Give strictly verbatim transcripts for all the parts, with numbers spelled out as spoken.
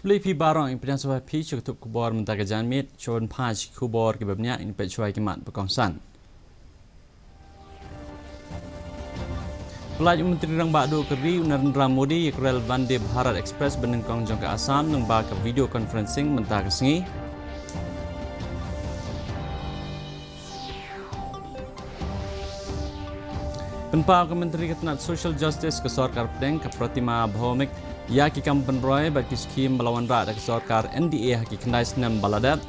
Khublei phi baroh, ngi pdiang sngewbha ïa phi sha ka tnat khubor mynta ka janmiet. Shuwa ban phai sha ki khubor kiba bniah, ngin peit shuwa ïa ki mat ba kongsan. Pyllait u Myntri Rangbah Duh ka ri u Narendra Modi ïa ka rel Vande Bharat Express ba nyngkong jong ka Assam lyngba ka video conferencing mynta ka sngi. Pynpaw ka Myntri ka tnat Social Justice ka Sorkar Pdeng ka Pratima Bhaumik ïa ki kam pynroi bad ki skhim ba la wanrah da ka sorkar N D A ha ki khyndai snem ba la dep.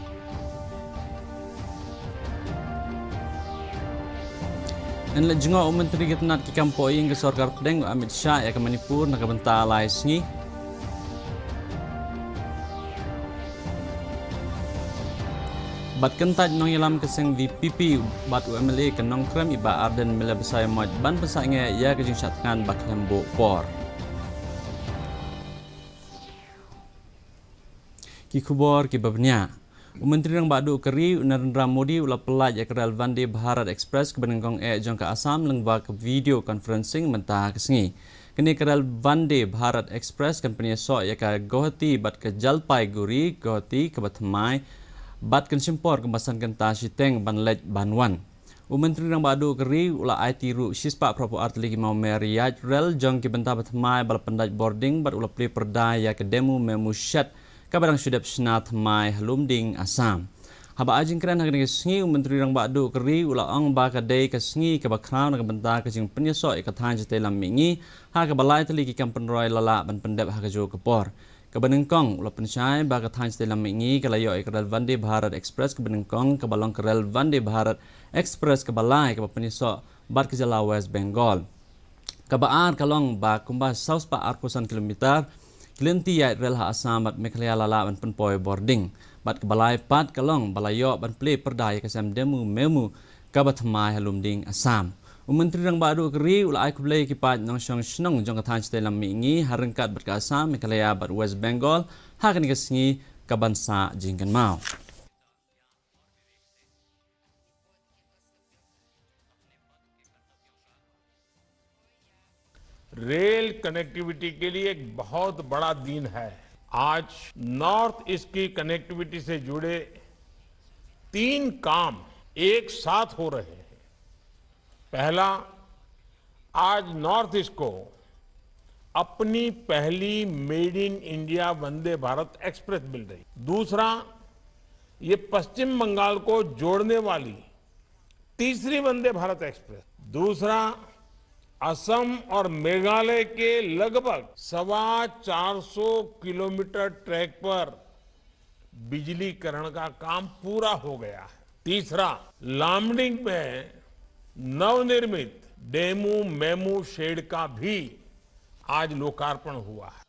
Yn leit jngoh u Myntri ka tnat ki kam pohïing ka Sorkar Pdeng u Amit Shah ïa ka Manipur na ka bynta lai sngi. Bad kyntait nongïalam ka seng V P P bad u M L A ka Nongkrem i Bah Ardent Miller Basaiawmoit ban pynsangeh ïa ka jingshah thngan ba khlem buh por. Ki khubor kiba bniah. U Myntri Rangbah Duh ka ri u Narendra Modi u la pyllait ïa ka rel Vande Bharat Express kaba nyngkong eh jong ka Assam lyngba ka video conferencing mynta ka sngi. Kane ka rel Vande Bharat Express kan pynïasoh ïa ka Guwahati bad ka Jalpaiguri, Guwahati kaba thymmai, bad kan shim por kumba san kynta shiteng ban leit ban wan. U Myntri Rangbah Duh ka ri u la aiti ruh shispah phra phew ar tylli ki mawmer ïaid rel jong ki bynta ba thymmai ba la pyndait bording bad u la plie pyrda ïa ka demo memo shed kaba dang shu dep shna thymmai ha Lumding, Assam. Haba ai jingkren ha kane ka sngi, u Myntri Rangbah Duh ka ri u la ong ba ka dei ka sngi kaba khraw na ka bynta ka jingpynïasoh ïa ka thaiñ shatei lam mihngi ha kaba lai tylli ki kam pynroi la lah ban pyndep ha kajuh ka por. Kaba nyngkong u la pynshai ba ka thaiñ shatei lam mihngi ka la ïoh ïa ka rel Vande Bharat Express kaba nyngkong kaba long ka rel Vande Bharat Express kaba lai kaba pynïasoh bad ka jylla West Bengal. Kaba ar ka long ba kumba saw spah arphew san kilometer ki lynti ïaid rel ha Assam bad Meghalaya la lah ban pynpoi bording. Bad kaba lai pat ka long ba la ïoh ban plie pyrda ïa ka sem demo memo kaba thymmai ha Lumding, Assam. U Myntri Rangbah Duh ka ri u la ai khublei ïa ki paid nongshong shnong jong ka thaiñ shatei lam mihngi ha ryngkat bad ka Assam, Meghalaya bad West Bengal ha kane ka sngi kaban sah jingkynmaw. रेल कनेक्टिविटी के लिए एक बहुत बड़ा दिन है। आज नॉर्थ ईस्ट की कनेक्टिविटी से जुड़े तीन काम एक साथ हो रहे हैं। पहला, आज नॉर्थ ईस्ट को अपनी पहली मेड इन इंडिया वंदे भारत एक्सप्रेस मिल रही। दूसरा, ये पश्चिम बंगाल को जोड़ने वाली तीसरी वंदे भारत एक्सप्रेस। दूसरा, असम और मेघालय के लगभग सवा चार सौ किलोमीटर ट्रैक पर बिजलीकरण का काम पूरा हो गया है। तीसरा, लामडिंग में नवनिर्मित डेमू मेमू शेड का भी आज लोकार्पण हुआ है।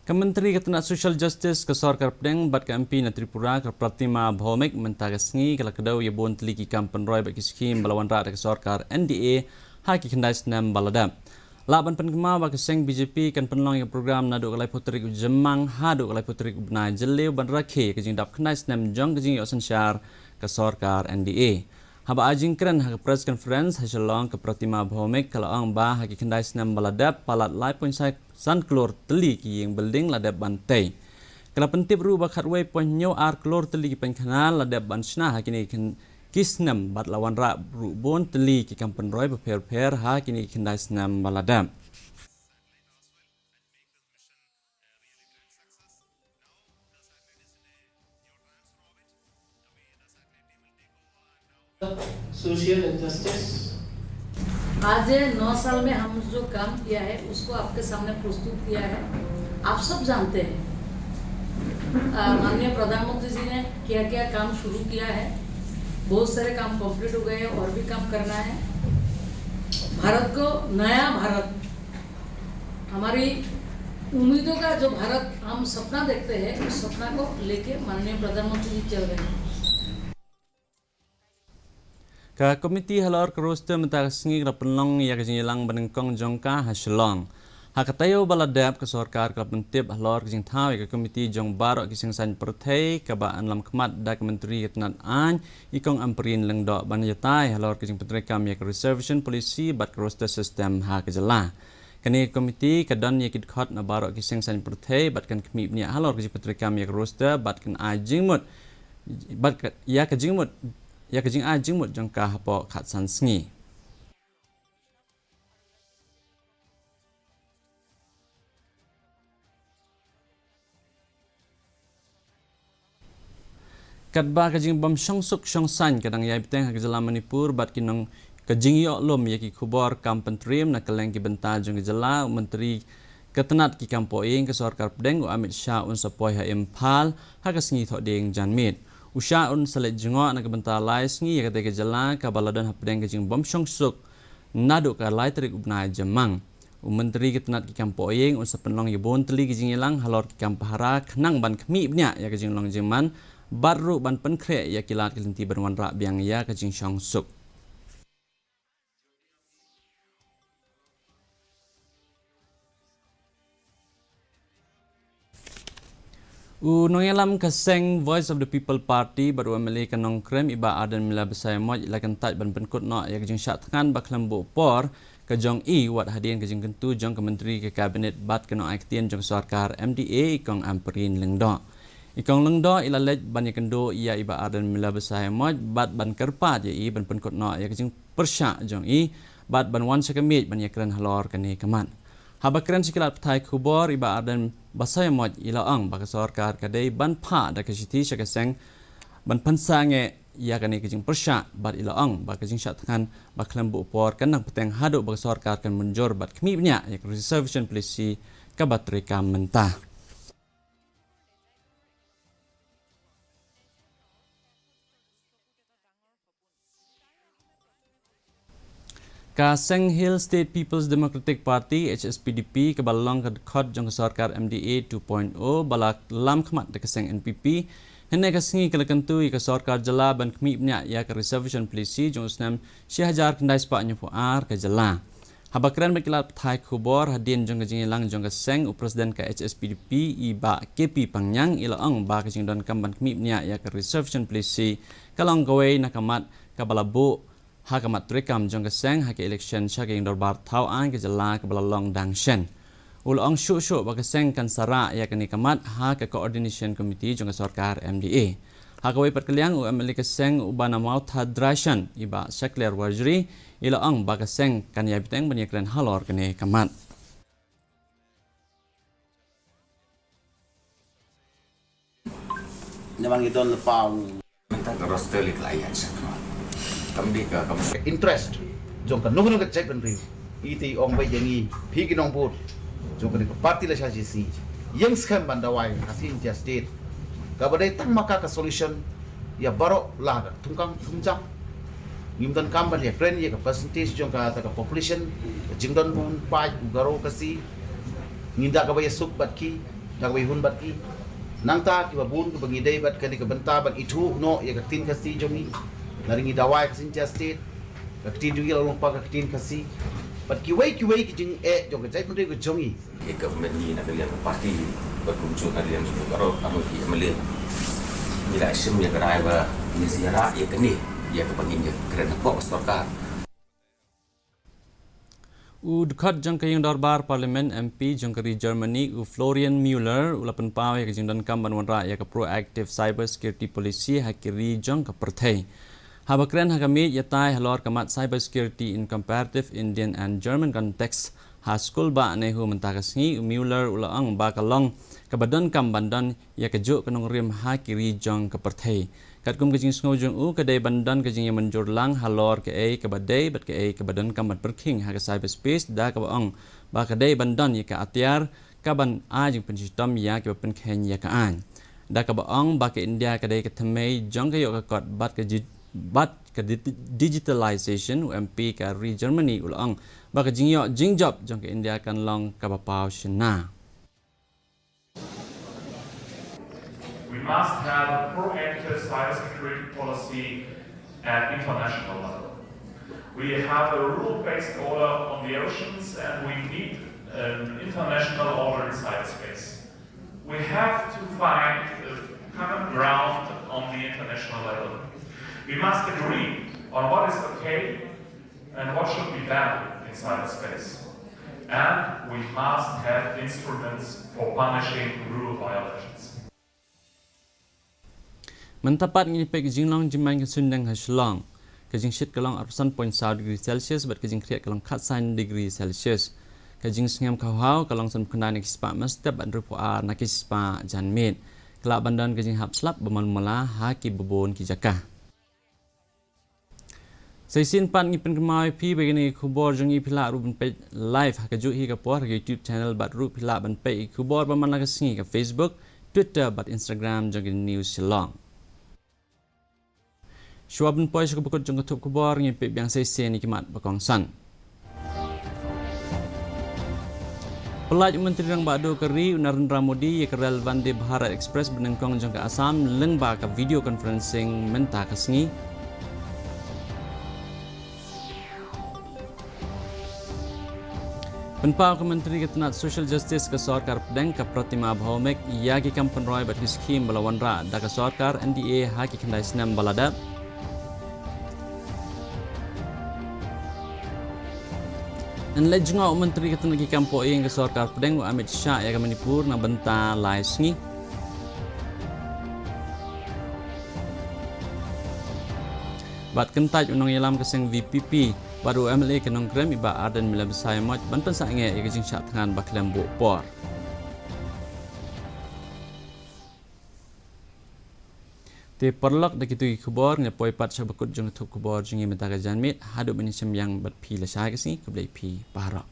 Ka Myntri ka tnat Social Justice ka Sorkar Pdeng bad ka M P na Tripura ka Pratima Bhaumik mynta ka sngi ka la kdew ïa bun tylli ki kam pynroi bad ki skhim ba la wanrah da ka sorkar N D A ha ki khyndai snem ba la dep. Lah ban pynkynmaw ba ka seng B J P kan pynlong ïa ka program naduh ka laiphew tarik u Jymmang haduh ka laiphew tarik u bnai Jylliew ban rakhe ïa ka jingdap khyndai snem jong ka jingïoh synshar ka sorkar N D A. Haba ai jingkren ha ka press conference ha Shillong, ka Pratima Bhaumik ka la ong ba ha ki khyndai snem ba la dep, palat lai point san klur tylli ki ïing building la dep ban tei. Ka la pyntip ruh ba khatwei point hynñiew ar klur tylli ki paikhana la dep ban shna ha kine ki khyn-, ki snem bad la wanrah ruh bun tylli ki kam pynroi bapher bapher ha kine ki khyndai snem ba la dep. Social injustice. आज ये नौ साल में हम जो काम किया है, उसको आपके सामने प्रस्तुत किया है। आप सब जानते हैं, अ, माननीय प्रधानमंत्री जी ने क्या-क्या काम शुरू किया है। बहुत सारे काम कंप्लीट हो गए हैं और भी काम करना है। भारत को, नया भारत, हमारी उम्मीदों का जो भारत हम सपना देखते हैं, उस सपना को लेके माननीय प्रधानमंत्री जी चल रहे हैं। Ka komiti halor ka roster mynta ka sngi ka la pynlong ïa ka jingïalang ba nyngkong jong ka ha Shillong. Ha ka taïew ba la dep ka sorkar ka la pyntip halor ka jingthaw ïa ka komiti jong baroh ki seng saiñ pyrthei kaba yn lam khmat da ka myntri ka tnat aiñ i Kong Ampareen Lyngdoh ban ïatai halor ka jingpyntreikam ïa ka reservation policy bad ka roster system ha ka jylla. Kane ka komiti ka don ïa ki dkhot na baroh ki seng saiñ pyrthei bad kan khmih bniah halor ka jingpyntreikam ïa ka roster bad kan ai jingmut bad ka, ïa ka jingmut ïa ka jingai jingmut jong ka hapoh khatsan sngi. Katba ka jingbym shong suk shong saiñ ka dang ïai bteng ha ka jylla Manipur bad ki nong ka jingïoh lum ïa ki khubor kam pyntriem na kylleng ki bynta jong ka jylla, u Myntri ka tnat ki kam poh ïing ka sorkar pdeng u Amit Shah un sa poi ha Imphal ha ka sngi Thohdieng janmiet. U Shah un sa leit jngoh na ka bynta lai sngi ïa katei ka jylla kaba la don hapdeng ka jingbym shong suk naduh ka lai tarik u bnai Jymmang. U Myntri ka tnat ki kam poh ïing un sa pynlong ïa bun tylli ki jingïalang halor ki kam pahara khnang ban khmih bniah ïa ka jinglong jingman bad ruh ban pynkhreh ïa ki lad ki lynti ban wanrah biang ïa ka jingshong suk. U nongïalam ka seng Voice of the People Party bad u M L A ka Nongkrem i Bah Ardent Miller Basaiawmoit i la kyntait ban pynkut noh ïa ka jingshah thngan ba khlem buh por ka jong i wat hadien ka jingkyntu jong ka Myntri ka Cabinet bad ka nongai ktien jong ka sorkar M D A i Kong Ampareen Lyngdoh. I Kong Lyngdoh i la leit ban ïakynduh ïa i Bah Ardent Miller Basaiawmoit bad ban kyrpad ïa i ban pynkut noh ïa ka jingpyrshah jong i bad ban wan sha ka miej ban ïakren halor kane ka mat. Haba kren sha ki lad pathai khubor i Bah Ardent Basaiawmoit i la ong ba ka sorkar ka dei ban phah da ka shithi sha ka seng ban pynshah ngeh ïa kane ka jingpyrshah bad i la ong ba ka jingshah thngan ba khlem buh por kan nang bteng haduh ba ka sorkar kan mynjur bad khmih bniah ïa ka reservation policy kaba treikam mynta. Ka seng Hill State People's Democratic Party, H S P D P, kaba long ka dkhot jong ka sorkar M D A two point oh ba la lam khmat da ka seng N P P, hynne ka sngi ka la kyntu ïa ka sorkar jylla ban khmih bniah ïa ka reservation policy jong u snem shi hajar khyndai spah hynñiewphew ar ka jylla. Haba kren bad ki lad pathai khubor hadien jong ka jingïalang jong ka seng, u President ka H S P D P i Bah K P Pangniang i la ong ba ka jingdonkam ban khmih bniah ïa ka reservation policy ka long kawei na ka mat kaba la buh ha ka mat treikam jong ka seng ha ka election sha ka ïing dorbar thaw aiñ ka jylla kaba la long dang shen. U la ong shuh shuh ba ka seng kan sa rah ïa kane ka mat ha ka Coordination Committee jong ka sorkar M D A. Ha kawei pat ka liang, u M L A ka seng uba na Mawthadraishan, Draishan, i Bah Shakliar Warjri i la ong ba ka seng kan ïai bteng ban ïakren halor kane ka mat. Namar ngi don lypa u. Mynta ka roster leh ka la ïaid sha khmat. Kam dei ka kam interest jong kano kano ka jaitbynriew. Ite i ong beit ïa ngi, phi ki nongbud jong kane ka party la sha J C, ïeng skhem ban dawai ha Shin Jia State. Kaba dei tang ma ka ka solution ïa baroh la ka thungkang thungjang. Ngim donkam ban ïakren ïa ka percentage jong kata ka population, ka jingdon bun paid u Garo Khasi. Ngin da kaba ïasuk bad ki, da kaba ïahun bad ki. Nangta kiba bun kiba ngi dei bad kane ka bynta ban ithuh noh ïa ka ktien Khasi jong ngi. Lada ngi dawai ka Shin Jia State, ka ktien jong ngi la long pat ka ktien Khasi. Bad kiwei kiwei ki jingeh jong ka jaitbynriew ka jong ngi. Ïa ka mynni na ka liang ka party, bad kumjuh na ka liang jong ka Garo, ka mut ki M L A. Ngi la shim ïa ka rai ba ngin sa ïarap ïa kane, ïa kaba ngin ïakren hapoh ka sorkar. U dkhot jong ka ïing dorbar Parliament, M P jong ka ri Germany, u Florian Müller, u la pynpaw ïa ka jingdonkam ban wanrah ïa ka proactive cyber security policy ha ki ri jong ka pyrthei. Haba kren ha ka miej ïatai halor ka mat cyber security in comparative Indian and German context ha skul bah NEHU mynta ka sngi, u Müller u la ong ba ka long kaba donkam ban don ïa kajuh ka nongrim ha ki ri jong ka pyrthei. Katkum ka jingsngew jong u, ka dei ban don ka jingïamynjur lang halor kaei kaba dei bad kaei kaba donkam ban pyrkhing ha ka cyberspace, da kaba ong ba ka dei ban don ïa ka atiar kaban ai jingpynshitom ïa kiba pynkheiñ ïa ka aiñ. Da kaba ong ba ka India ka dei ka thymmei jong ka ïoh ka kot bad ka ji-, bad ka di-, digitalization, u M P ka ri Germany u la ong ba ka jingïoh jingjop jong ka India kan long kaba paw shynna. We must have a proactive cybersecurity policy at international level. We have a rule-based order on the oceans, and we need an international order in cyberspace. We have to find a common ground on the international level. We must agree on what is okay and what should be banned in cyberspace. And we must have instruments for punishing rule violations. Mynta pat ngin ïa peit ka jinglong jingman ka suiñdeng ha Shillong. Ka jingshit ka long arphew san point saw degree Celsius bad ka jingkhriat ka long khatsan degree Celsius. Ka jingsngem ka haw ka long sanphew khyndai na ki spah mynstep bad hynriewphew ar na ki spah janmiet. Ka lah ban don ka jinghap slap ba malu mala ha kiba bun ki jaka. Sa shisien pat ngi pynkynmaw ïa phi ba kine ki khubor jong ngi phi lah ruh ban peit live ha kajuh hi ka por ha ka YouTube channel bad ruh phi lah ban peit ïa ki khubor ba man la ka sngi ha ka Facebook, Twitter bad Instagram jong ka News Shillong. Shuwa ban poi sha kaba kut jong ka thup khubor ngin peit biang sa shisien ïa ki mat ba kongsan. Pyllait u Myntri Rangbah Duh ka ri u Narendra Modi ïa ka rel Vande Bharat Express banyngkong jong ka Assam lyngba ka video conferencing mynta ka sngi. Pynpaw ka Myntri ka tnat Social Justice ka sorkar pdeng ka Pratima Bhaumik ïa ki kam pynroi bad ki skhim ba la wanrah da ka sorkar NDA ha ki khyndai snem ba la dep. Yn leit jngoh u Myntri ka tnat ki kam pohiing ka sorkar pdeng u Amit Shah ïa ka Manipur na bynta lai sngi. Bad kyntait u nongïalam ka seng VPP bad u MLA ka Nongkrem i Bah Ardent Miller Basaiawmoit ban pynsangeh ïa ka jingshah thngan ba khlem buh por. Te paralok, da kito ki khubor ngi la poi pat sha ba kut jong ka thup khubor jong ngi mynta ka janmiet. Haduh ban ïashem biang bad phi lashai ka sngi, khublei phi baroh.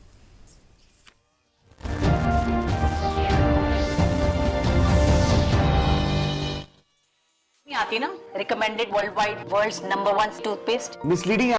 आती ना, recommended worldwide, world's number one toothpaste। Misleading